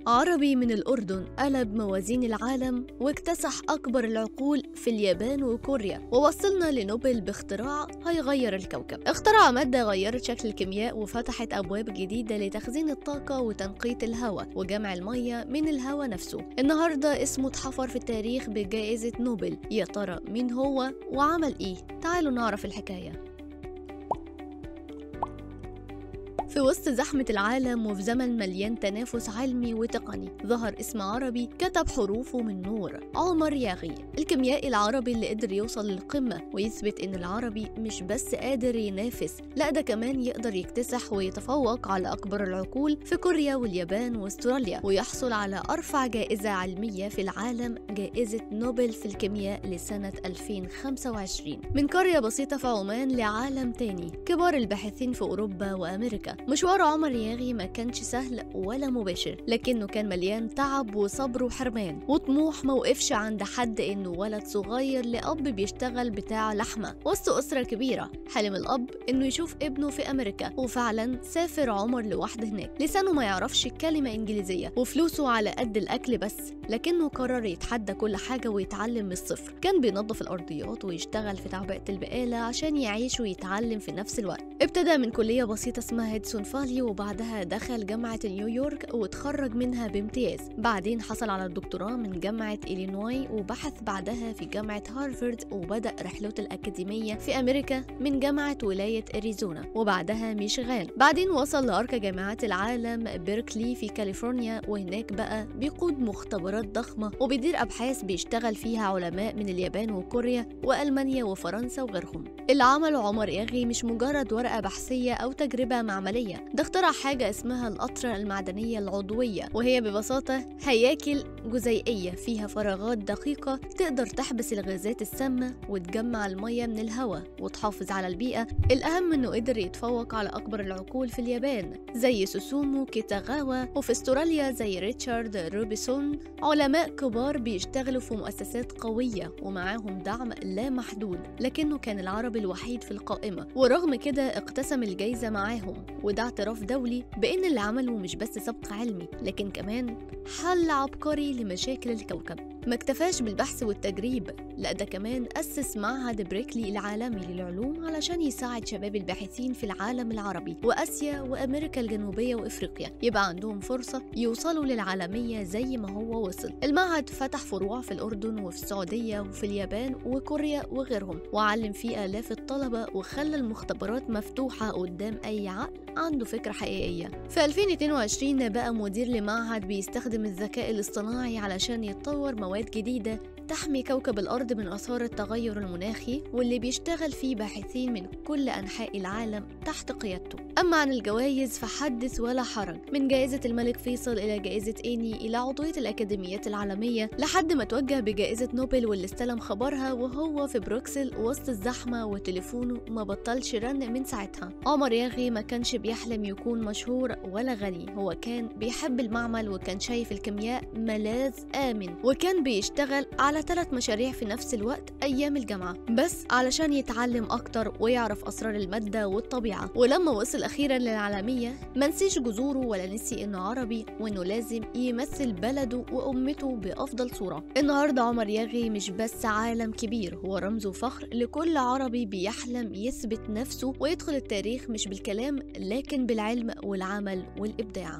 عربي من الأردن قلب موازين العالم واكتسح أكبر العقول في اليابان وكوريا، ووصلنا لنوبل باختراع هيغير الكوكب. اخترع مادة غيرت شكل الكيمياء وفتحت أبواب جديدة لتخزين الطاقة وتنقية الهواء وجمع المية من الهواء نفسه. النهاردة اسمه اتحفر في التاريخ بجائزة نوبل. يا ترى مين هو وعمل إيه؟ تعالوا نعرف الحكاية. في وسط زحمة العالم وفي زمن مليان تنافس علمي وتقني، ظهر اسم عربي كتب حروفه من نور: عمر ياغي، الكيميائي العربي اللي قدر يوصل للقمة ويثبت إن العربي مش بس قادر ينافس، لا ده كمان يقدر يكتسح ويتفوق على أكبر العقول في كوريا واليابان واستراليا، ويحصل على أرفع جائزة علمية في العالم، جائزة نوبل في الكيمياء لسنة 2025. من قرية بسيطة في عمان لعالم تاني، كبار الباحثين في أوروبا وأمريكا. مشوار عمر ياغي ما كانش سهل ولا مباشر، لكنه كان مليان تعب وصبر وحرمان وطموح ما وقفش عند حد. انه ولد صغير لأب بيشتغل بتاع لحمة وسط أسرة كبيرة. حلم الأب انه يشوف ابنه في أمريكا، وفعلا سافر عمر لوحده هناك. لسانه ما يعرفش كلمة إنجليزية وفلوسه على قد الأكل بس، لكنه قرر يتحدى كل حاجة ويتعلم من الصفر. كان بينظف الأرضيات ويشتغل في تعبئة البقالة عشان يعيش ويتعلم في نفس الوقت. ابتدى من كلية بسيطة اسمها هيدسون فالي، وبعدها دخل جامعة نيويورك وتخرج منها بامتياز. بعدين حصل على الدكتوراه من جامعة إلينوي، وبحث بعدها في جامعة هارفارد، وبدأ رحلته الأكاديمية في أمريكا من جامعة ولاية أريزونا وبعدها ميشيغان. بعدين وصل لأرقى جامعات العالم بيركلي في كاليفورنيا، وهناك بقى بيقود مختبرات ضخمة وبيدير أبحاث بيشتغل فيها علماء من اليابان وكوريا وألمانيا وفرنسا وغيرهم. اللي عمله عمر ياغي مش مجرد ورقة بحثية أو تجربة معملية، ده اخترع حاجة اسمها القطرة المعدنية العضوية، وهي ببساطة هياكل جزيئية فيها فراغات دقيقة تقدر تحبس الغازات السامة وتجمع المية من الهواء وتحافظ على البيئة. الأهم انه قدر يتفوق على أكبر العقول في اليابان زي سوسومو كيتاغاوا، وفي استراليا زي ريتشارد روبيسون، علماء كبار بيشتغلوا في مؤسسات قوية ومعاهم دعم لا محدود، لكنه كان العربي الوحيد في القائمة، ورغم كده اقتسم الجايزة معاهم. وده اعتراف دولي بأن اللي عمله مش بس سبق علمي، لكن كمان حل عبقري لمشاكل الكوكب. ما اكتفاش بالبحث والتجريب، لا ده كمان أسس معهد بريكلي العالمي للعلوم علشان يساعد شباب الباحثين في العالم العربي وآسيا وأمريكا الجنوبية وإفريقيا يبقى عندهم فرصة يوصلوا للعالمية زي ما هو وصل. المعهد فتح فروع في الأردن وفي السعودية وفي اليابان وكوريا وغيرهم، وعلم فيه آلاف الطلبة وخلى المختبرات مفتوحة قدام أي عقل عنده فكرة حقيقية. في 2022 بقى مدير لمعهد بيستخدم الذكاء الاصطناعي علشان يتطور مواد جديدة تحمي كوكب الأرض من آثار التغير المناخي، واللي بيشتغل فيه باحثين من كل أنحاء العالم تحت قيادته. أما عن الجوائز فحدث ولا حرج، من جائزة الملك فيصل إلى جائزة إيني إلى عضوية الأكاديميات العالمية، لحد ما توجه بجائزة نوبل واللي استلم خبرها وهو في بروكسل وسط الزحمة وتليفونه ما بطلش رن من ساعتها. عمر ياغي ما كانش بيحلم يكون مشهور ولا غني، هو كان بيحب المعمل وكان شايف الكيمياء ملاذ آمن، وكان بيشتغل على 3 مشاريع في نفس الوقت أيام الجامعة بس علشان يتعلم أكتر ويعرف أسرار المادة والطبيعة. ولما وصل أخيرا للعالمية ما نسيش جذوره ولا نسي إنه عربي وإنه لازم يمثل بلده وأمته بأفضل صورة. النهاردة عمر ياغي مش بس عالم كبير، هو رمز وفخر لكل عربي بيحلم يثبت نفسه ويدخل التاريخ مش بالكلام لكن بالعلم والعمل والإبداع.